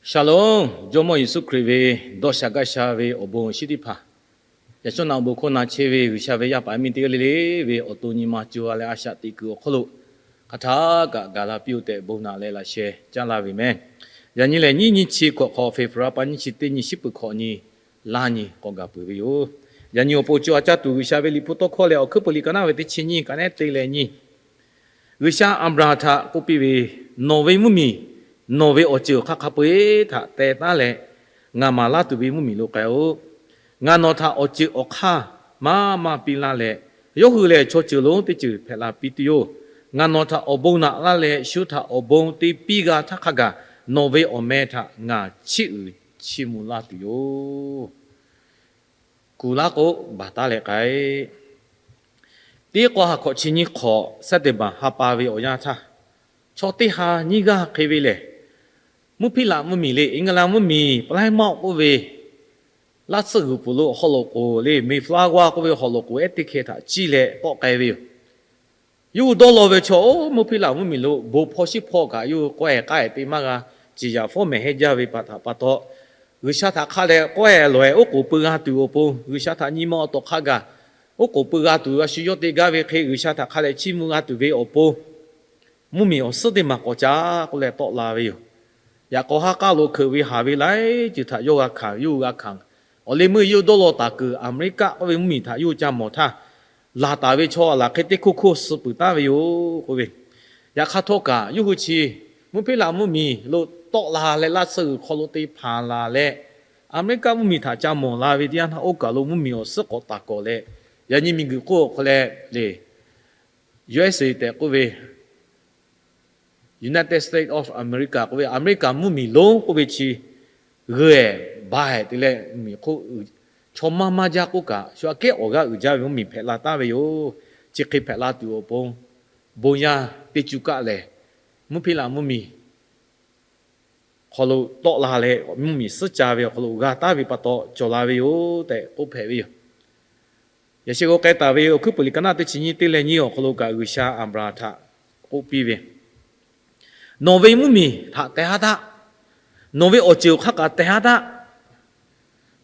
Shalom, Jawˇmawˇ Yeˍsuˆ Hkriꞈ ve dawˇ sha gaˇ sha ve awˬ bon awˬ shinˉ teˇ hpaˍ, yaꞈ shawˉ naꞈ awˬ bon hkawˇ na chehˇ ve G'uiˬsha ve yaˇ paˍ miˇ teˇ g'aˇ le le ve awˬ to nyi ma co ha leh a shaꞈ teꞈ kuiˬ awˬ hk'aw lo hk'aˬ htaˇ kaꞈ gaˬ la piˇ-oˆ tehꞈ bon naꞈ leh laꞈ sheh caˇ laˇ ve meh. Yaꞈ nyi lehˬ, nyiˇ nyiˇ chi hkawꞈ hk'awꞈ, February pa nyiˇ chi teˇ nyi, shiˉ peuˬ hkawꞈ nyi, laˇ nyi k'awꞈ gaˬ peuˬ ve yoˬ. Yaꞈ nyi awˬ pon co ha caˇ tuˬ G'uiˬsha ve liꞈ hpu tawˇ hkawˇ lehˬ, Awˬ hkuiˉ peuˬ liꞈ ka naˉ ve teˇ chi nyiˇ, ka nehˉ te leh nyiˇ. G'uiˬsha Aˍbraˍhanˍ htaꞈ k'oˆ piˇ ve, Nawˬ ve mvuhˇmiˬ, nawˬ ve awˬ ceuˬ awˬ hk'aˇ hk'a peu-eˬ htaꞈ teh taˉ leh, ngaˬ maˍ laˇ tuˬ ve mvuhˇmiˬ lo k'ai-oˆ. Ngaˬ nawˬ htaꞈ awˬ ceuˬ awˬ hk'aˇ maˇ maˇ piˇ laˇ leh, yawˇ hui lehˬ chaw ceuˬ lonˉ teˇ ceuˬ hpehꞈ la piˇ tuˬ yoˬ. Ngaˬ nawˬ htaꞈ awˬ bon naꞈ laˇ leh, shu htaꞈ awˬ bon te piˇ g'a htaˇ hk'a gaˬ nawˬ ve awˬ meh htaꞈ ngaˬ chiˇ uiˍ chiˇ mvuh laˇ tuˬ yoˬ. Kuˬ laˇ k'o, baˬ taˉ leh k'ai. Teˇ k'awˇ ha hkawꞈ chi nyiˇ hk'awꞈ, September ha pa ve awˬ yanˇ htaˇ, chaw teˇ ha nyiˇ g'aˇ hk'e ve lehˬ, Mvuhˇhpiˇlaꞈ mvuhˇmiˬ le, England mvuhˇmiˬ, Plymouth k'oˆ ve laˇ tsuhˇ g'uiˬ pfuhˍ lo awˬ hk'aw lo k'oˍ le, Mayflower k'oˆ ve awˬ hk'aw lo k'oˍ, ehˉ teˇ hkeh htaꞈ ciˇ leh tawˆ k'ai ve yoˬ. Yawˇ hui dawˇ law ve chaw, oˇ Mvuhˇhpiˇlaꞈ mvuhˇmiˬ lo bon hpawˇ shiˉ hpawˇ kaꞈ yawˇ hui k'awehˬ k'ai te maˇ g'a, ciˍ yaꞈ fawˉ mehˍ hehˉ jaˇ ve pa htaꞈ pa taw, G'uiˬsha htaꞈ hk'a dehꞈ k'awehˬ lawˬ-ehˍ oˉ k'oˍ pui g'a tuˬ awˬ pon, G'uiˬsha htaꞈ nyi ma awˬ tawˍ hk'a gaˬ oˉ k'oˍ pui g'a tuˬ, a shu yawˇ te gaˇ ve hk'e G'uiˬsha htaꞈ hk'a dehꞈ chiˇ mvuh g'a tuˬ ve awˬ pon, mvuhˇmiˬ awˬ suhˉ teˇ maˬ k'awꞈ ca k'oˆ leh tawˆ la ve yoˬ. Yaꞈ k'aw ha k'aˇ lo hkeuꞈ ve haˍ ve laiˉ ceuˬ htaꞈ yawˇ g'a hkanˍ, yawˇ hui g'a hkanˍ. Awˬ leh meuˇ yawˇ hui dawˇ law taˍ kuiˬ America k'oˆ ve mvuhˇmiˬ htaꞈ yawˇ hui ca mawˬ htaˇ, laˬ taˍ ve chaw laˬ hk'e teˇ hkoˇ hkoˇ suh puiˍ taˉ ve yoˬ k'oˆ ve. Yaꞈ hk'aˇ htawˇ kaꞈ yawˇ hui chi Mvuhˇhpiˇlaꞈ mvuhˇmiˬ lo tawˆ la leh laˇ tsuhˇ g'uiˬ hk'aw lo te hpanˍ laˬ leh, America mvuhˇmiˬ htaꞈ ca mawˬ la ve teˇ yanˇ htaˇ, oˇ kaˬ lo mvuhˇmiˬ awˬ suhˉ k'awꞈ taˍ kawꞈ leh, yaꞈ nyi miˬguiˬ hk'oˆ awˬ hk'aw leh le, U S A tehꞈ k'oˆ ve, United States of America k'oˆ ve, America mvuhˇmiˬ lonˉ k'oˆ ve chi g'euˬ-ehˍ baˬ-ehˍ te leh, miˬ hk'oˆ chaw maˇ maˇ jaˇ k'oˆ kaꞈ, shu aꞈ kehˉ awˬ g'aˇ uiˍ jaˇ ve mvuhˇmiˬ hpehꞈ la taˉ ve yoˬ. Chi hk'e hpehꞈ la tuˬ awˬ pon, bon yaˇ teˇ cuˇ kaˆ lehˬ, Mvuhˇhpiˇlaꞈ mvuhˇmiˬ hk'aw lo tawˆ la leh, mvuhˇmiˬ suhˉ ca ve awˬ hk'aw lo g'a taˉ ve pa taw cawˬ la ve yoˬ tehꞈ k'oˆ hpehꞈ ve yoˬ. Yaꞈ sheh k'o k'ai taˍ ve Awˬ hkuiˉ peuˬ liꞈ ka naˉ teˇ chi nyiˇ teˇ leh nyiˇ awˬ hk'aw lo kaꞈ G'uiˬsha Aˍbraˍhanˍ htaꞈ k'oˆ piˇ ve, Nawˬ ve mvuhˇmiˬ htaꞈ teh haˉ daꞈ. Nawˬ ve awˬ ceuˬ awˬ hk'aˇ kaꞈ teh haˉ daꞈ.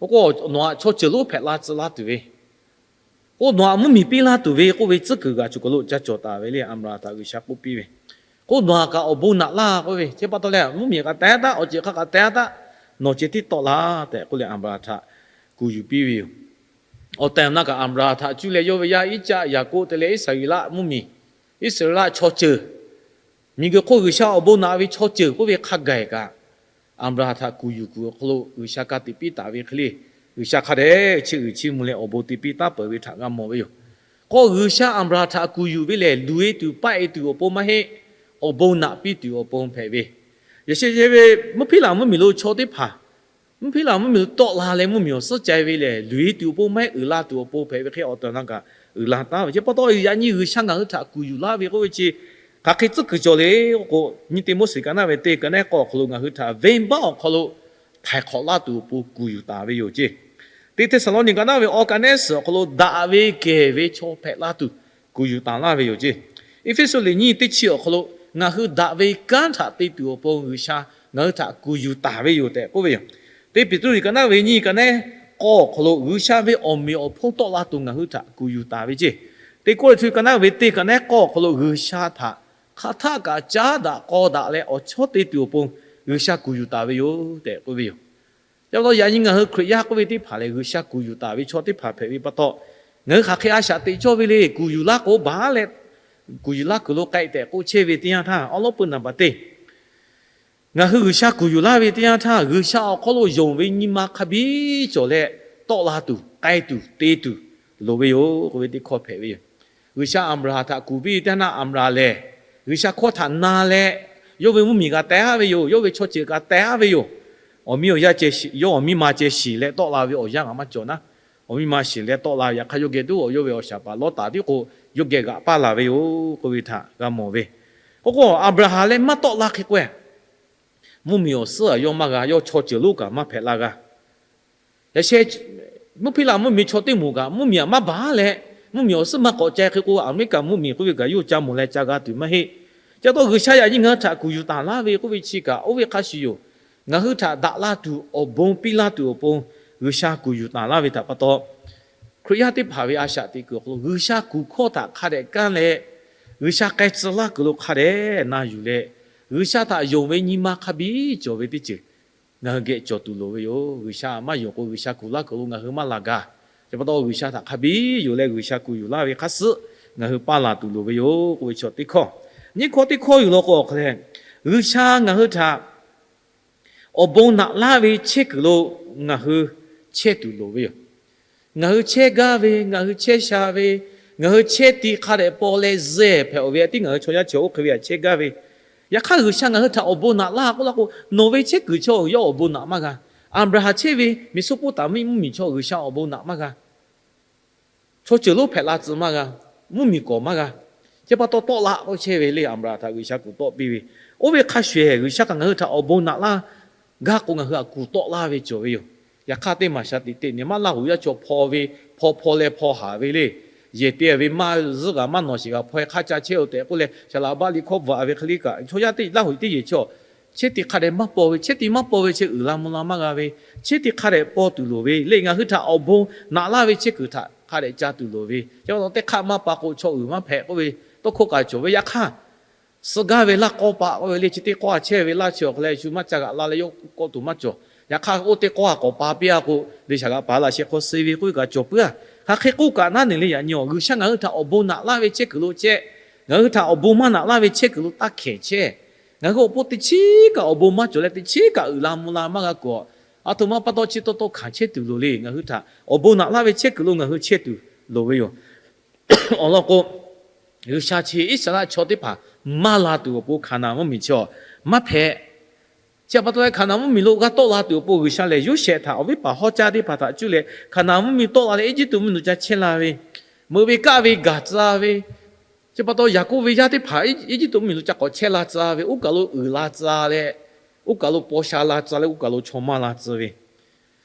K'o, nawˬ htaꞈ chaw ceuˬ lonˉ hpehꞈ la tcuh laˇ tuˬ ve, k'o, nawˬ htaꞈ mvuhˇmiˬ piˇ laˇ tuˬ ve k'oˆ ve tcuhˉ kuiˬ kaꞈ choˬ kaˬ lo ca cawˬ taˍ ve le. Aˍbraˍhanˍ htaꞈ G'uiˬsha k'oˆ piˇ ve, k'o, nawˬ htaꞈ kaꞈ awˬ bon naꞈ laˇ k'oˆ ve, chi pa taw leh mvuhˇmiˬ kaꞈ teh haˉ daꞈ, awˬ ceuˬ hk'aˇ kaꞈ teh haˉ daꞈ, nawˬ ceh tiˉ tawˆ la tehꞈ k'oˆ leh Aˍbraˍhanˍ htaꞈ kuˬ yuˬ piˇ ve yoˬ. Awˬ tehˬ awˬ na kaꞈ Aˍbraˍhanˍ htaꞈ cuˇ leh yawˇ ve yaˇ Iˉcaˆ, Yaˍkoˆ te leh Iˉsaˍreˍlaˆ mvuhˇmiˬ, Iˉsaˍreˍlaˆ chaw ceuˬ, miˬguiˬ hk'oˆ G'uiˬsha awˬ bon naꞈ ve chaw ceuˬ k'oˆ ve hk'a gaˬ kaꞈ, Aˍbraˍhanˍ htaꞈ kuˬ yuˬ kuiˬ awˬ hk'aw lo G'uiˬsha ka tiꞈ piˇ taˍ ve hk'e le, G'uiˬsha hk'a dehꞈ chiˇ uiˍ chiˇ mvuh leh awˬ bon te piˇ taˉ peuˬ ve htaꞈ g'a mawˬ ve yoˬ. K'o, G'uiˬsha Aˍbraˍhanˍ htaꞈ kuˬ yuˬ ve lehˬ, luˬ-e tuˬ paˆ-e tuˬ awˬ pon maˇ heˆ, awˬ bon naꞈ piˇ tuˬ awˬ pon hpehꞈ ve. Yaꞈ sheh ve Mvuhˇhpiˇlaꞈ mvuhˇmiˬ lo chaw teˇ hpaˍ Mvuhˇhpiˇlaꞈ mvuhˇmiˬ lo tawˆ la leh mvuhˇmiˬ awˬ suhˉ ca ve lehˬ, luˬ-e tuˬ awˬ pon maˇ heˆ, uiˍ la tuˬ awˬ pon hpehꞈ ve hk'e awˬ tehˬ awˬ na kaꞈ uiˍ la taˉ ve. Chi pa taw yaꞈ nyi G'uiˬsha ngaˬ hui htaꞈ kuˬ yuˬ laˇ ve k'oˆ ve chi hk'aˬ hk'e tcuhˉ kuiˬ cawˬ le k'o, nyiˇ Tiˆmoˉseˍ ka naˉ ve teˇ ka nehˉ k'awˇ awˬ hk'aw lo ngaˬ hui htaꞈ venˇbaˆ awˬ hk'aw lo htaiˍ hk'awꞈ laˇ tuˬ awˬ pon kuˬ yuˬ taˍ ve yoˬ ceˇ. Teˇ Hteˇsaˍlawˇniˆ ka naˉ ve awˬ ka nehˉ suhˍ awˬ hk'aw lo daꞈ ve kehˬ ve chaw hpehꞈ laˇ tuˬ kuˬ yuˬ taˍ laˇ ve yoˬ ceˇ. Eˇfeˇsuꞈ liꞈ nyiˇ teˇ chi awˬ hk'aw lo ngaˬ hui daꞈ ve kanˉ htaꞈ te tuˬ awˬ pon G'uiˬsha ngaˬ hui htaꞈ kuˬ yuˬ taˍ ve yoˬ tehꞈ k'oˆ ve yoˬ. Teˇ Peˍtruˆ liꞈ ka naˉ ve nyiˇ ka nehˉ k'awˇ awˬ hk'aw lo G'uiˬsha ve awˬ meꞈ awˬ hponˇ tawˆ la tuˬ ngaˬ hui htaꞈ kuˬ yuˬ taˍ ve ceˇ. Teˇ Kawˇrenˍhtuˆ ka naˉ ve teˇ ka nehˉ k'awˇ awˬ hk'aw lo G'uiˬsha htaꞈ hk'aˬ htaˆ kaꞈ caˉ daꞈ k'aw daꞈ leh awˬ chawˇ te tuˬ awˬ pon G'uiˬsha kuˬ yuˬ taˍ ve yoˬ tehꞈ k'oˆ ve yoˬ. Chi pa taw yaꞈ nyi ngaˬ hui Hkriꞈ yaˇ k'oˆ ve teˇ hpaˍ lehˬ, G'uiˬsha kuˬ yuˬ taˍ ve chaw teˇ hpaˍ hpehꞈ ve pa taw, ngaˬ hui hk'aˬ hk'e a shaꞈ teꞈ cawˇ ve le. Kuˬ yuˬ laˇ k'o baˬ leh, kuˬ yuˬ laˇ kuiˬ lo k'ai tehꞈ k'oˆ chehˇ ve teˇ yanˇ htaˇ, awˉ lawˉ peuˇ naˍ baˬ teˇ ngaˬ hui G'uiˬsha kuˬ yuˬ laˇ ve teˇ yanˇ htaˇ, G'uiˬsha awˬ hk'aw lo yonˍ ve nyi ma hk'a biˇ cawˬ leh, tawˆ la tuˬ, k'ai tuˬ, te tuˬ loˍ ve yoˬ k'oˆ ve teˇ hkawˇ hpehꞈ ve yoˬ. G'uiˬsha Aˍbraˍhanˍ htaꞈ kuˬ piˇ ve teˇ yanˇ htaˇ, Aˍbraˍhanˍ lehˬ G'uiˬsha hkawˇ htaꞈ na leh, yawˇ ve mvuhˇmiˬ kaꞈ teh haˉ ve yoˬ. Yawˇ ve chaw ceuˬ kaꞈ teh haˉ ve yoˬ. Awˬ miˇ awˬ yaˇ ceh shiˍ, yawˇ awˬ miˇ ma ceh shiˍ leh tawˆ la ve awˬ yanˇ ngaˬ maˇ cawˬ naˉ, awˬ miˇ ma shiˍ leh tawˆ la ve yaꞈ hk'aˇ, yawˇ geh tuˉ k'o yawˇ ve awˬ shaˍ paˍ Lawˇtaˍ tiˉ k'o, yawˇ geh g'aꞈ paˇ la ve yoˬ k'oˆ ve htaꞈ g'a mawˬ ve. K'o k'o, Aˍbraˍhanˍ leh maˇ tawˆ la hk'e k'o, mvuhˇmiˬ awˬ suhˉ a yawˇ maˇ g'a, yawˇ chaw ceuˬ lonˉ kaꞈ maˇ hpehꞈ la g'a. Yaꞈ sheh, Mvuhˇhpiˇlaꞈ mvuhˇmiˬ chaw teˇ moˍ kaꞈ mvuhˇmiˬ aꞈ maˇ baˬ leh, mvuhˇmiˬ awˬ suhˉ maˇ k'awꞈ ca hk'e k'o, Aˍmeˍriˆkaˍ mvuhˇmiˬ k'oˆ ve kaꞈ yawˇ ca mawˬ leh ca g'a tuˬ maˇ heˆ. Chi pa taw G'uiˬsha yaꞈ nyi ngaˬ hui htaꞈ kuˬ yuˬ taˍ laˇ ve k'oˆ ve chi kaꞈ oˇ ve hk'a shuˍ yoˬ. ngaˬ hui htaꞈ daꞈ laˇ tuˬ awˬ bon piˇ laˇ tuˬ awˬ pon G'uiˬsha kuˬ yuˬ taˍ laˇ ve htaꞈ pa taw, Hkriꞈ yaˇ teˇ hpaˍ ve a shaꞈ teꞈ kuiˬ awˬ hk'aw lo G'uiˬsha kuˬ hkawˇ htaꞈ hk'a dehꞈ kanˇ leh, G'uiˬsha k'ai tcuh laˇ kuiˬ lo hk'a dehꞈ na yuˬ leh, G'uiˬsha htaꞈ yonˍ ve nyi ma hk'a biˇ cawˬ ve teˇ ceuˬ ngaˬ hui geh cawˬ tuˬ loˍ ve yoˬ. G'uiˬsha maˇ yonˍ k'o, G'uiˬsha kuˬ laˇ kuiˬ lo ngaˬ hui maˇ la gaˇ. Chi pa taw G'uiˬsha htaꞈ hk'a biˇ yonˍ leh G'uiˬsha kuˬ yuˬ laˇ ve hk'aˇ suhˉ ngaˬ hui paˇ laˬ tuˬ loˍ ve yoˬ k'oˆ ve chaw teˇ hkawˇ. Nyiˇ hkawˇ teˇ hkawˇ yuˬ law k'o awˬ hk'a leh, G'uiˬsha ngaˬ hui htaꞈ awˬ bon naꞈ laˇ ve chehˇ kuiˬ lo ngaˬ hui chehˇ tuˬ loˍ ve yoˬ. Ngaˬ hui chehˇ gaˇ ve, ngaˬ hui chehˇ sha ve, ngaˬ hui chehˇ ti hk'a dehꞈ paw leh zehˬ hpehꞈ-oˬ ve, a tiˉ ngaˬ hui chaw yaˇ chaw oˇ hk'e ve htaꞈ chehˇ gaˇ ve. Yaꞈ hk'aˇ G'uiˬsha ngaˬ hui htaꞈ awˬ bon naꞈ laˇ k'oˆ laˇ k'o, nawˬ ve chehˇ kuiˬ chaw yawˇ awˬ bon naꞈ maˇ g'a. Aˍbraˍhanˍ chehˇ ve Meˍsoˍpoˍtaˍmiˆ mvuhˇmiˬ chaw G'uiˬsha awˬ bon naꞈ maˇ g'a. Chaw ceuˬ lonˉ hpehꞈ la tcuh maˇ g'a, mvuhˇmiˬ kawˍ maˇ g'a. Chi pa taw tawˆ laˇ k'oˆ chehˇ ve le, Aˍbraˍhanˍ htaꞈ G'uiˬsha kuˬ tawˆ piˇ ve. Oˇ ve hk'a shuˍ-eˬ G'uiˬsha kaꞈ ngaˬ hui htaꞈ awˬ bon naꞈ laˇ gaˇ k'o, ngaˬ hui htaꞈ kuˬ tawˆ laˇ ve cawˬ ve yoˬ. Yaꞈ hk'aˇ teˇ maˬ sha tiꞈ teˇ nyi maˇ Laˇ huˍ yaˇ chaw hpaw ve, hpaw hpaw leh hpaw haˍ ve le. Yehˬ te ve maˇ zuhˆ g'a maˇ nawˬ sheˍ g'a hpaw-e hk'a ca chehˇ-oˬ tehꞈ k'oˆ leh, shaˍ laꞈ baˆ liꞈ hkawˇ bvuhꞈ-a ve hk'e le kaꞈ, chaw yaˇ teˇ Laˇ huˍ teˇ yehˬ chaw chehˇ ti hk'a dehꞈ maˇ paw ve, chehˇ ti maˇ paw ve chi uiˍ la mvuh la maˇ g'a ve, chehˇ ti hk'a dehꞈ paw tuˬ loˍ ve le. Ngaˬ hui htaꞈ awˬ bon naꞈ laˇ ve chehˇ kuiˬ htaꞈ hk'a dehꞈ ca tuˬ loˍ ve. Chi pa taw teˇ hk'aˆ maˇ pa k'o chaw uiˍ maˇ hpehꞈ k'oˆ ve tawˇ hkawˇ kaꞈ cawˬ ve. Yaꞈ hk'aˇ suh gaˇ ve laˇ k'awˇ pa k'oˆ ve le, chi teˇ k'awˇ a chehˇ ve laˇ chi awˬ hk'aw leh shu maˇ ca g'aꞈ la leh yawˇ k'awꞈ tuˬ maˇ cawˬ. Yaꞈ hk'aˇ oˇ teˇ k'awˇ a k'awꞈ pa piˇ-a k'o, le shaˍ g'a paˍ laꞈ sheh hk'aw suh ve k'oˆ ve kaꞈ cawˬ puiˉ-a. Hk'aˬ hk'e k'oˆ kaꞈ naˉ neˬ le yaꞈ nyi-oˬ, G'uiˬsha ngaˬ hui htaꞈ awˬ bon naꞈ laˇ ve chehˇ kuiˬ lo chehˇ, ngaˬ hui htaꞈ awˬ bon maˇ naꞈ laˇ ve chehˇ kuiˬ lo taˇ hkehˍ chehˇ. Ngaˬ hui awˬ pon teˇ chiˉ kaꞈ awˬ bon maˇ cawˬ leh teˇ chiˉ kaꞈ uiˍ la mvuh la maˇ g'a kuˬ. A htoꞈ ma pa taw chi taw taw hkanˍ chehˇ tuˬ loˍ le. Ngaˬ hui htaꞈ awˬ bon naꞈ laˇ ve chehˇ kuiˬ lo ngaˬ hui chehˇ tuˬ loˍ ve yoˬ. Awˬ lawn k'o, G'uiˬsha chi Iˉsaˍreˍlaˆ chaw teˇ hpaˍ maˇ la tuˬ awˬ pon Hkaˍnanˍ mvuhˇmiˬ chi awˬ maˇ hpehꞈ. Chi pa taw leh Hkaˍnanˍ mvuhˇmiˬ lo g'a tawˆ la tuˬ awˬ pon G'uiˬsha lehˬ Yoˇsehꞈ htaꞈ awˬ viˉ paˍ hawˉ caˇ teˇ hpaˍ htaꞈ cuˇ leh Hkaˍnanˍ mvuhˇmiˬ tawˆ la leh Eˇjiˇtuꞈ mvuhˇmiˬ lo ca chehˇ la ve, meuꞈ ve kaˆ ve gaˬ tcuh ve, chi pa taw Yaˍkoˆ ve yaˇ teˇ hpaˍ Eˇjiˇtuꞈ mvuhˇmiˬ lo ca k'awꞈ chehˇ la tcuh ve, oˇ kaˬ lo uiˍ la tcuh leh, oˇ kaˬ lo paw sha la tcuh leh, oˇ kaˬ lo chaw maˇ la tcuh ve,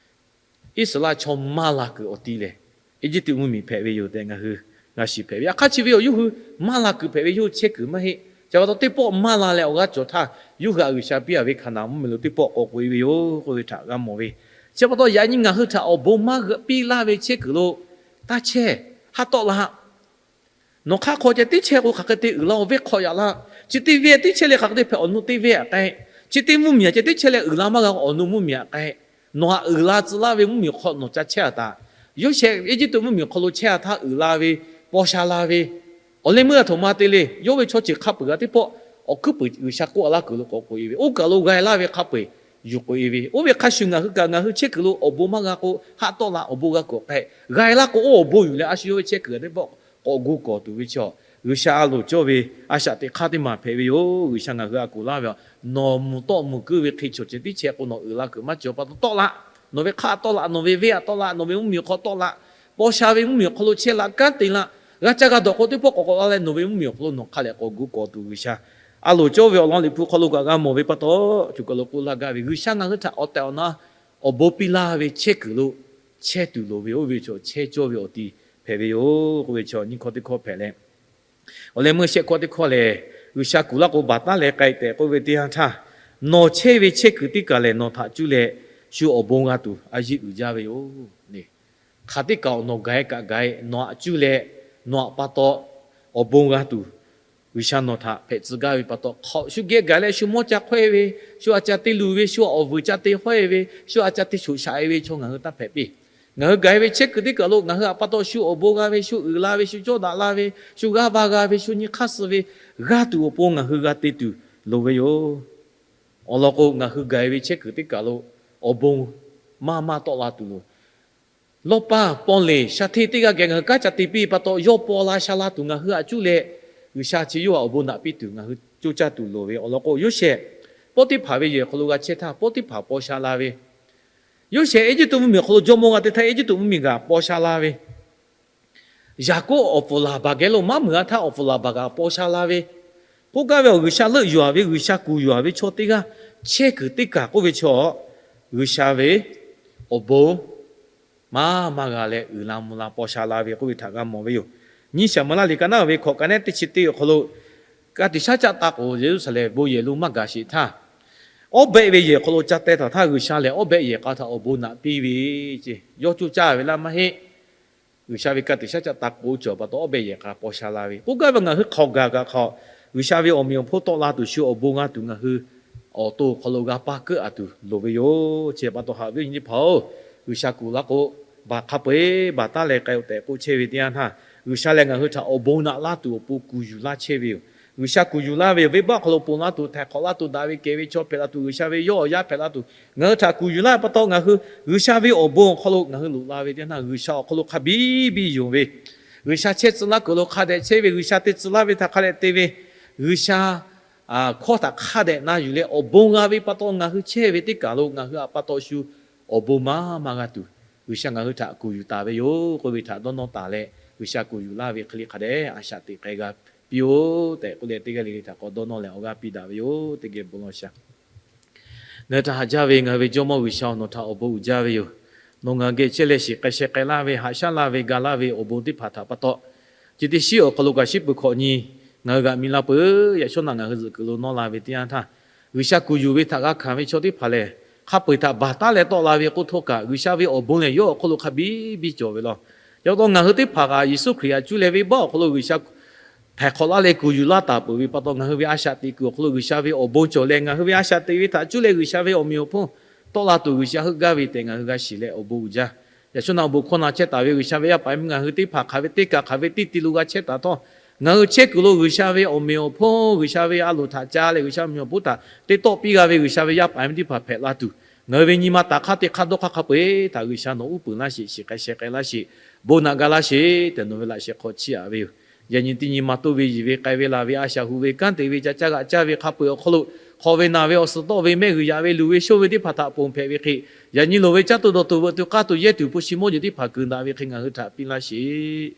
Iˉsaˍreˍlaˆ chaw maˇ la kuiˬ awˬ ti lehˬ, Eˇjiˇtuꞈ mvuhˇmiˬ hpehꞈ ve yoˬ tehꞈ ngaˬ hui g'a shiˍ hpehꞈ ve. Yaꞈ hk'aˇ chi ve awˬ yawˇ hui maˇ la kuiˬ hpehꞈ ve, yawˇ hui chehˇ kuiˬ maˇ heˆ. Chi pa taw teˇ pawˆ maˇ la leh awˬ g'aˇ cawˬ htaˇ, yawˇ hui htaꞈ G'uiˬsha piˇ-a ve Hkaˍnanˍ mvuhˇmiˬ lo teˇ pawˆ k'awꞈ k'oꞈ-e ve yoˬ k'oˆ ve htaꞈ g'a mawˬ ve. Chi pa taw yaꞈ nyi ngaˬ hui htaꞈ awˬ bon maˇ piˇ laˇ ve chehˇ kuiˬ lo taˇ chehˇ, haˆ tawˆ la. Nawˬ hk'aˆ hk'aw ceh tiˉ chehˇ k'o, hk'aˬ hk'e te uiˍ la, awˬ venˇ hk'aw yaꞈ laˇ. Chi teˇ venˇ tiˉ chehˇ leh hk'aˬ hk'e te hpehꞈ, awˬ nu teˇ venˇ htaꞈ k'ai. Chi teˇ mvuhˇmiˬ htaꞈ ceh tiˉ chehˇ leh uiˍ la maˇ g'a k'o, awˬ nu mvuhˇmiˬ htaꞈ k'ai. Nawˬ htaꞈ uiˍ la tcuh laˇ ve mvuhˇmiˬ hk'aw nawˬ ca chehˇ-a taˍ. Yoˇsehꞈ Eˇjiˇtuꞈ mvuhˇmiˬ awˬ hk'aw lo chehˇ-a htaˇ uiˍ la ve, paw sha la ve, awˬ leh meuˇ a htoꞈ ma te le. Yawˇ ve chaw ceuˬ hk'a peu-eˬ g'a teˇ pawˆ awˬ hkuiˉ puiˍ G'uiˬsha k'oˆ-a laˇ kuiˬ lo k'awꞈ k'oꞈ-e ve, oˇ kaˬ lo g'a-e laˇ ve hk'a peu-eˬ yuˬ k'oꞈ-e ve. Oˇ ve hk'a shuˍ ngaˬ hui kaꞈ ngaˬ hui chehˇ kuiˬ lo awˬ bon maˇ g'a k'o, haˆ tawˆ la, awˬ bon g'a kuˬ k'ai. G'a-e laˇ k'o, oˇ awˬ bon yuˬ leh a shu yawˇ ve chehˇ kuiˬ g'a teˇ pawˆ k'awꞈ gu kawˬ tuˬ ve chaw, G'uiˬsha a loˍ cawˇ ve a shaꞈ teꞈ hk'aˇ teˇ maˬ hpehꞈ ve yoˬ. G'uiˬsha ngaˬ hui a kuˬ laˇ ve, nawˬ mvuhˬ tawˆ mvuhˬ kuiˉ ve hk'e chaw ceh tiˉ chehˇ k'o, nawˬ uiˍ la kuiˬ maˇ cawˬ. Pa taw tawˆ la, nawˬ ve hk'aˆ tawˆ la, nawˬ ve venˇ htaꞈ tawˆ la, nawˬ ve mvuhˇmiˬ hk'aw tawˆ la, paw sha ve mvuhˇmiˬ awˬ hk'aw lo chehˇ la, kanˉ te la, g'a caˇ g'a dawˬ k'o teˇ pawˆ k'awꞈ k'awꞈ la leh nawˬ ve mvuhˇmiˬ awˬ hk'aw lo nawˬ hk'a lehꞈ k'awꞈ gu kawˬ tuˬ G'uiˬsha a loˍ cawˇ ve awˬ lawn Liꞈ hpu hk'aw lo kaꞈ g'a mawˬ ve pa taw, co kaˬ lo k'oˆ laˇ gaˇ ve, G'uiˬsha ngaˬ hui htaꞈ awˬ tehˬ awˬ na awˬ bon piˇ laˇ ve chehˇ kuiˬ lo chehˇ tuˬ loˍ ve, oˇ ve chaw chehˇ cawˇ ve awˬ ti hpehꞈ ve yoˬ k'oˆ ve chaw nyiˇ hkawˇ teˇ hkawˇ hpehꞈ leh, awˬ leh meuˇ shehˆ hkawˇ teˇ hkawˇ lehˬ, G'uiˬsha kuˬ laˇ k'o baˬ taˉ leh k'ai tehꞈ k'oˆ ve teˇ yanˇ htaˇ, nawˬ chehˇ ve chehˇ kuiˬ teˇ kaˬ lehˬ nawˬ htaꞈ cuˇ leh shu awˬ bon g'a tuˬ a yiˇ uiˍ jaˇ ve yoˬ le. Hk'aˬ teˇ kaˬ awˬ nawˬ gaˬ-e kaꞈ gaˬ-e, nawˬ htaꞈ cuˇ leh nawˬ htaꞈ pa taw awˬ bon g'a tuˬ G'uiˬsha nawˬ htaꞈ hpehꞈ tcuh gaˇ ve pa taw, hk'awꞈ shu geh gaˬ leh shu mawˇ ca hk'awehˇ ve, shu a ca te luˬ ve, shu awˬ vuiˬ ca te hawehˇ ve, shu a ca te shoꞈ shaꞈ-e ve chaw ngaˬ hui taˇ hpehꞈ piˇ. Ngaˬ hui gaˬ-e ve chehˇ kuiˬ teˇ kaˬ lo ngaˬ hui htaꞈ pa taw shu awˬ bon g'a ve, shu uiˍ la ve, shu cawˇ daꞈ la ve, shu g'aˇ va g'a ve, shu nyi hk'aˇ suh ve, g'a tuˬ awˬ pon ngaˬ hui g'a te tuˬ loˍ ve yoˬ. Awˬ lawn k'o, ngaˬ hui gaˬ-e ve chehˇ kuiˬ teˇ kaˬ lo awˬ bon maˇ maˇ tawˆ la tuˬ loˍ. Lawˇ paˇ paw leˬ sha hteˇ teˇ g'aˇ geh ngaˬ hui kanˉ ca te piˇ pa taw, yawˇ paw la sha la tuˬ ngaˬ hui htaꞈ cuˇ leh, G'uiˬsha chi yawˇ htaꞈ awˬ bon naꞈ piˇ tuˬ ngaˬ hui coˇ caˇ tuˬ loˍ ve. Awˬ lawn k'o, Yoˇsehꞈ Poˇtiˇhpaˍ ve yehˬ hk'aw lo g'a chehˇ htaˇ, Poˇtiˇhpaˍ paw sha la ve. Yoˇsehꞈ Eˇjiˇtuꞈ mvuhˇmiˬ awˬ hk'aw lo jawˇmawˇ g'a te htaˇ, Eˇjiˇtuꞈ mvuhˇmiˬ g'aꞈ paw sha la ve. Yaˍkoˆ awˬ pfuhˍ laˬ baˬ geh lo maˇ meuˍ-a htaˇ, awˬ pfuhˍ laˬ baˬ g'aꞈ paw sha la ve. K'oˆ gaˇ ve awˬ G'uiˬsha leuˆ yuˬ-a ve, G'uiˬsha kuˬ yuˬ-a ve chaw teˇ g'aˇ, chehˇ kuiˬ teˇ kaˬ k'oˆ ve chaw, G'uiˬsha ve awˬ bon maˇ maˇ g'a leh uiˍ la mvuh la paw sha la ve k'oˆ ve htaꞈ g'a mawˬ ve yoˬ. Nyiˇ Saˍmo laˇ liꞈ ka naˉ ve hkawꞈ ka nehˉ teˇ chi teˇ awˬ hk'aw lo, ka tiꞈ shaˉ caˆ taˇ k'oˍ Yeˍruˆsaˍlehnˍ bon yehˬ lo maˇ gaˬ sheˍ htaˇ, awˉ behˆ ve yehˬ hk'aw lo ca teh taˍ htaˇ, G'uiˬsha lehˬ awˉ behˆ yehˬ k'a htaꞈ awˬ bon naꞈ piˇ ve ce. Yawˇ coˇ caˇ ve laˇ maˇ heˆ. G'uiˬsha ve ka tiꞈ shaˉ caˆ taˍ k'oˍ cawˬ pa taw, awˉ behˆ yehˬ k'a paw sha la ve. K'oˆ gaˇ ve, ngaˬ hui hk'aoˍ gaˬ kaꞈ hk'aoˍ, G'uiˬsha ve awˬ meꞈ awˬ hponˇ tawˆ la tuˬ shu awˬ bon g'a tuˬ ngaˬ hui awˬ to awˬ hk'aw lo g'a paˇ keuˆ a tuˬ loˍ ve yoˬ. Chi pa taw haꞈ ve awˬ nyi teˇ hpaˍ-oˬ, G'uiˬsha kuˬ laˇ k'o, baˬ hk'a peu-eˬ baˬ taˉ leh k'ai-o tehꞈ k'oˆ chehˇ ve teˇ yanˇ htaˇ, G'uiˬsha lehˬ ngaˬ hui htaꞈ awˬ bon naꞈ laˇ tuˬ awˬ pon kuˬ yuˬ laˇ chehˇ ve yoˬ. G'uiˬsha kuˬ yuˬ laˇ ve yoˬ. Venˇbaˆ hk'aw lo ponˬ laˇ tuˬ, htaiˍ hk'awꞈ laˇ tuˬ, daꞈ ve kehˬ ve chaw hpehꞈ la tuˬ, G'uiˬsha ve yawˇ awˬ yaˇ hpehꞈ la tuˬ, ngaˬ hui htaꞈ kuˬ yuˬ laˇ ve pa taw, ngaˬ hui G'uiˬsha ve awˬ bon awˬ hk'aw lo ngaˬ hui loꞈ la ve teˇ yanˇ htaˇ, G'uiˬsha awˬ hk'aw lo hk'a biˇ biˇ yonˍ ve, G'uiˬsha chehˇ tcuh laˇ kuiˬ lo hk'a dehꞈ chehˇ ve, G'uiˬsha te tcuh laˇ ve htaꞈ hk'a dehꞈ te ve, G'uiˬsha hkawˇ htaꞈ hk'a dehꞈ na yuˬ leh awˬ bon g'a ve pa taw, ngaˬ hui chehˇ ve teˇ kaˬ lo ngaˬ hui a pa taw shu awˬ bon maˇ maˇ g'a tuˬ, G'uiˬsha ngaˬ hui htaꞈ kuˬ yuˬ taˍ ve yoˬ k'oˆ ve htaꞈ dawˇ nawˇ taˍ leh, G'uiˬsha kuˬ yuˬ laˇ ve hk'e le hk'a dehꞈ a shaꞈ teꞈ k'ai g'a piˇ-oˬ tehꞈ k'oˆ leh, teˇ g'aˇ le le htaꞈ k'awꞈ dawˇ nawˇ leh awˬ g'aˇ piˇ daꞈ ve yoˬ. Teˇ geh bon law shaˍ. Ngaˬ hui htaꞈ haꞈ jaˇ ve ngaˬ hui ve Jawˇmawˇ G'uiˬsha-oˬ, nawˬ htaꞈ awˬ bon uiˍ jaˇ ve yoˬ. Nawˬ ngaˬ hui geh chehˇ leh shiˍ k'ai sheh k'ai laˇ ve, haꞈ shaˉ laˇ ve, ga laˇ ve awˬ bon teˇ hpaˍ htaꞈ pa taw, chi teˇ shiˉ awˬ hk'aw lo kaꞈ shiˉ peuˬ hkawꞈ nyi ngaˬ hui g'aꞈ mi la peuˬ. Yaꞈ shawˉ naꞈ ngaˬ hui zuhꞈ kuiˬ lo nawˇ la ve teˇ yanˇ htaˇ, G'uiˬsha kuˬ yuˬ ve htaꞈ g'a hkanˍ ve chaw teˇ hpaˍ lehˬ, hk'a peu-eˬ htaꞈ baˬ taˉ leh tawˆ la ve k'oˆ htawˇ kaꞈ, G'uiˬsha ve awˬ bon lehˬ yawˇ awˬ hk'aw lo hk'a biˇ biˇ cawˬ ve law. Yaꞈ pa taw ngaˬ hui teˇ hpaˍ kaꞈ Yeˍsuˆ Hkriꞈ htaꞈ cuˇ leh venˇbaˆ awˬ hk'aw lo G'uiˬsha htaiˍ hk'awꞈ laˇ leh kuˬ yuˬ laˇ taˍ peuˬ ve pa taw, ngaˬ hui ve a shaꞈ teꞈ kuiˬ awˬ hk'aw lo G'uiˬsha ve awˬ bon cawˬ leh, ngaˬ hui ve a shaꞈ teꞈ ve htaꞈ cuˇ leh G'uiˬsha ve awˬ meꞈ awˬ hponˇ tawˆ la tuˬ G'uiˬsha heuˆ gaˇ ve tehꞈ ngaˬ hui g'a shiˍ leh awˬ bon uiˍ jaˇ. Yaꞈ shawˉ naꞈ awˬ bon hkawˇ na chehˇ taˍ ve G'uiˬsha ve yaˇ paˍ yaˇ miˇ ngaˬ hui teˇ hpaˍ hk'aˬ ve teˇ kaˬ hk'aˬ ve teˇ ti lo g'a chehˇ taˍ htawˇ, ngaˬ hui chehˇ kuiˬ lo G'uiˬsha ve awˬ meꞈ awˬ hponˇ, G'uiˬsha ve a loˍ htaꞈ ca leh G'uiˬsha awˬ meꞈ awˬ hponˇ htaꞈ te tawˆ piˇ g'a ve G'uiˬsha ve yaˇ paˍ yaˇ miˇ teˇ hpaˍ hpehꞈ la tuˬ, ngaˬ hui ve nyi ma taˍ hk'aˇ teˇ hk'aˇ dawˇ hk'aˇ hk'a peu-eˬ htaꞈ G'uiˬsha nawˬ uˉ peunˍ laˇ sheˍ, shiˍ k'ai sheh k'ai laˇ sheˍ, bon naꞈ ga laˇ sheˍ tehꞈ nawˬ ve laꞈ sheh hk'aw chiˇ aꞈ ve yoˬ. Yaꞈ nyi teˇ nyi ma toˇ ve, yiˬ ve, k'ai ve, laˬ ve, a shaꞈ hu ve, kanˉ te ve, ca caˇ g'aꞈ caˇ ve, hk'a peu-eˬ awˬ hk'aw lo hk'aw ve naˬ ve awˬ suhˍ tawˆ ve, mehˆ g'uiˬ yaꞈ ve, luˬ ve, shoˇ ve teˇ hpaˍ htaꞈ ponˬ hpehꞈ ve hk'e, yaꞈ nyi loˍ ve caˇ tuˬ dawˬ tuˬ veuꞈ tuˬ k'aˇ tuˬ yehˇ tuˬ hpu shi mawˇ jeˬ teˇ hpaˍ keu daꞈ ve hk'e ngaˬ hui htaꞈ piˇ laˇ sheˍ.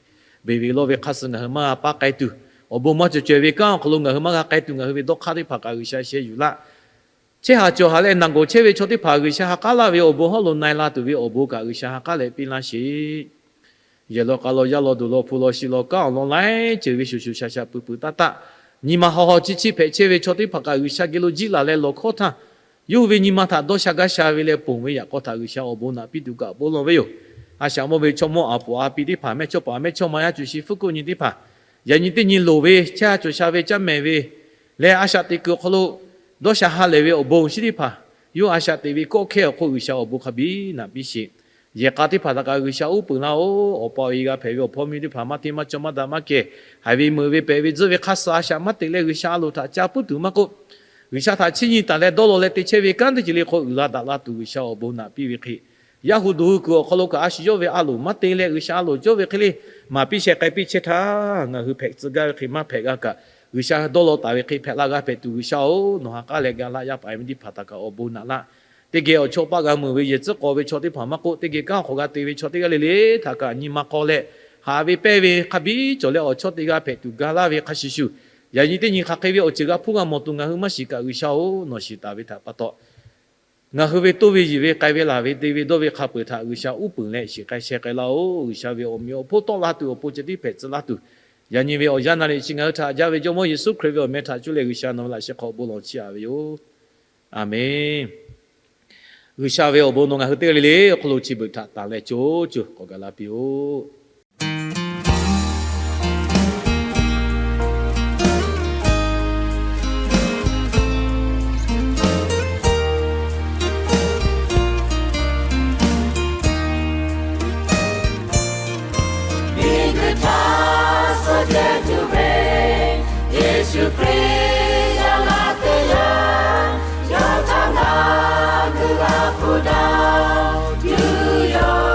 Beˬ ve lawˇ ve hk'aˇ suh ngaˬ hui maˇ g'a paˇ k'ai tuˬ, awˬ bon maˇ cawˬ caweh ve kanˉ awˬ hk'aw lo ngaˬ hui maˇ g'a k'ai tuˬ, ngaˬ hui ve dawˇ hk'aˇ teˇ hpaˍ kaꞈ G'uiˬsha sheh yuˬ laˇ. Chehˇ haˍ cawˬ haˍ leh naˬ gawˬ chehˇ ve chaw teˇ hpaˍ G'uiˬsha ha k'aˉ laˇ ve awˬ bon hawˉ lo na-e la tuˬ ve awˬ bon kaꞈ G'uiˬsha ha k'aˉ leh piˇ laˇ sheˍ. Yehˬ law k'a law, yaˇ law duˬ law, hpu law shi law, kanˉ awˬ lawn laiˉ ceuˬ ve shuˍ shuˍ shaˍ shaˍ pui pui taˇ taˆ, nyi ma haw haw chiˇ chiˇ hpehꞈ chehˇ ve chaw teˇ hpaˍ kaꞈ G'uiˬsha geh lo jiˇ laˬ leh lawˬ hkawˇ htaˇ, yawˇ hui ve nyi ma htaꞈ dawˇ sha gaˇ sha ve leh ponˬ ve yaꞈ k'aw htaꞈ G'uiˬsha awˬ bon naꞈ piˇ tuˬ kaꞈ bon lawˬ ve yoˬ. A shaꞈ mawˇ ve chaw mawˇ aˬ poˍ a pi teˇ hpaˍ, mehˇchawˇ paˍ mehˇchawˇma yaˇ, cuˬ shi hpfuhˇ hkuˆ nyi teˇ hpaˍ, yaꞈ nyi teˇ nyi loˍ ve, chehˇ ha cawˬ sha ve, caˇ mehˍ ve leh a shaꞈ teꞈ kuiˬ awˬ hk'aw lo dawˇ sha ha lehˬ ve awˬ bon awˬ shinˉ teˇ hpaˍ, yawˇ a shaꞈ teꞈ ve kawˆ hkehˇ awˬ hk'oˆ G'uiˬsha awˬ bon hk'a biˇ naꞈ piˇ sheˍ. Yehˬ k'a teˇ hpaˍ htaꞈ kaꞈ G'uiˬsha uˉ peunˍ laˇ-oˬ. Awˬ pa awˬ e g'a hpehꞈ ve awˬ hpawˇ miˇ teˇ hpaˍ maˇ hteˇ maˇ cawˇ maˇ daꞈ maˇ kehˬ, haiˬ ve meuꞈ ve pehꞈ ve tzuhˆ ve hk'aˇ suh a shaꞈ maˇ teꞈ leh G'uiˬsha a loˍ htaꞈ ca puiˉ tuˬ maˇ k'oˆ, G'uiˬsha htaꞈ chiˇ nyi taˍ leh dawˇ law leh te chehˇ ve kanˉ teˇ ceuˬ le hk'aw uiˍ la daꞈ la tuˬ G'uiˬsha awˬ bon naꞈ piˇ ve hk'e, yaˇ hu duˬ hui kuiˬ awˬ hk'aw lo kaꞈ a shu yawˇ ve a loˍ maˇ te leh G'uiˬsha a loˍ cawˇ ve hk'e le maˍ piˇ sheh k'ai piˇ chehˇ htaˇ, ngaˬ hui hpehꞈ tcuh gaˇ ve hk'e maˇ hpehꞈ g'a kaꞈ, G'uiˬsha dawˇ law taˍ ve hk'e hpehꞈ la g'a hpehꞈ tuˬ G'uiˬsha-oˬ, nawˬ ha k'aˉ leh ga laˇ yaˇ paˍ yaˇ miˇ teˇ hpaˍ htaꞈ kaꞈ awˬ bon naꞈ laˇ. Teˇ geh awˬ chawˇ paˆ g'a meuˬ ve yehˬ tcuhˉ k'aw ve chaw teˇ hpaˍ maˇ k'oˆ, teˇ geh kanˉ awˬ hk'aw g'a te ve chaw teˇ g'aˇ le le htaꞈ kaꞈ nyi ma k'aw leh, haꞈ ve pehnˇ ve hk'a biˇ cawˬ leh awˬ chawˇ te g'a hpehꞈ tuˬ ga laˇ ve hk'a shuˍ shuˍ, yaꞈ nyi teˇ nyi hk'aˬ hk'e ve awˬ ceuˬ g'a hpuˇ g'a mawˬ tuˬ ngaˬ hui maˇ shiˍ kaꞈ G'uiˬsha-oˬ, nawˬ shiˍ taˍ ve htaꞈ pa taw, ngaˬ hui ve toˇ ve yiˬ ve k'ai ve laˬ ve te ve dawˇ ve hk'a peu-eˬ htaꞈ G'uiˬsha uˉ peunˍ leh shiˍ k'ai sheh k'ai laˇ-oˬ. G'uiˬsha ve awˬ meꞈ awˬ hponˇ tawˆ la tuˬ awˬ pon ceh tiˉ hpehꞈ tcuh laˇ tuˬ, yaꞈ nyi ve awˬ yanˇ na leh chi ngaˬ hui htaꞈ jaˇ ve Jawˇmawˇ Yeˍsuˆ Hkriꞈ ve awˬ meh htaꞈ cuˇ leh G'uiˬsha nawˬ ve laꞈ sheh hk'aw bon lawˬ chiˇ aꞈ ve yoˬ. Aˬmenˍ. G'uiˬsha ve awˬ bon nawˬ ngaˬ hui teˇ g'aˇ le le awˬ hk'aw lo chi beuꞈ htaꞈ tanˬ leh co co k'awꞈ gaˬ la piˇ-oˆ. Miˬguiˬ htaꞈ suh ceh tuˬ ve Yeˍsuˆ Hkriꞈ yaˇ laˇ teˇ yanˇ, yawˇ htaꞈ ngaˬ hui g'a hpuˇ daꞈ tuˬ yoˬ.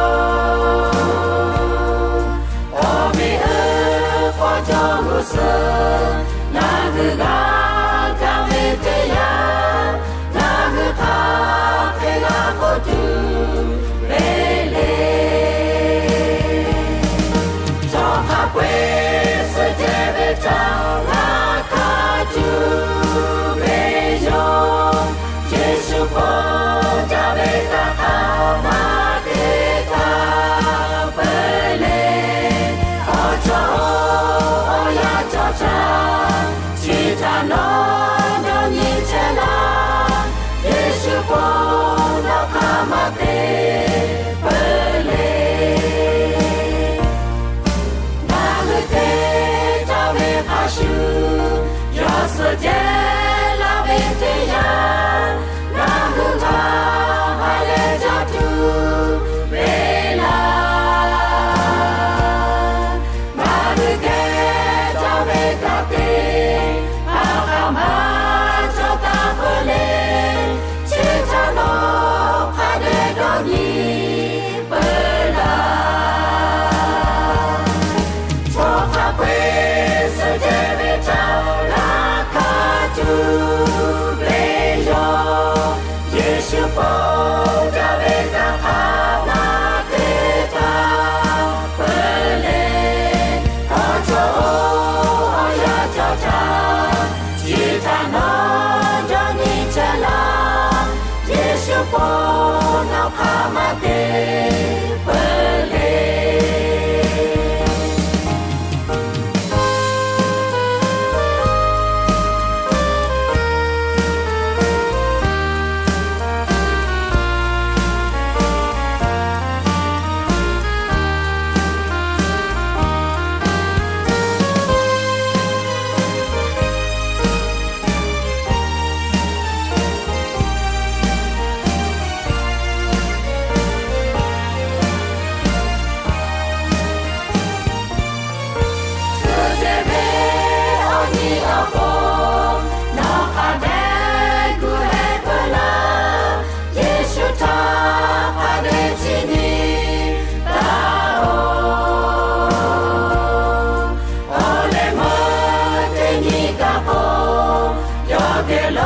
kehˬ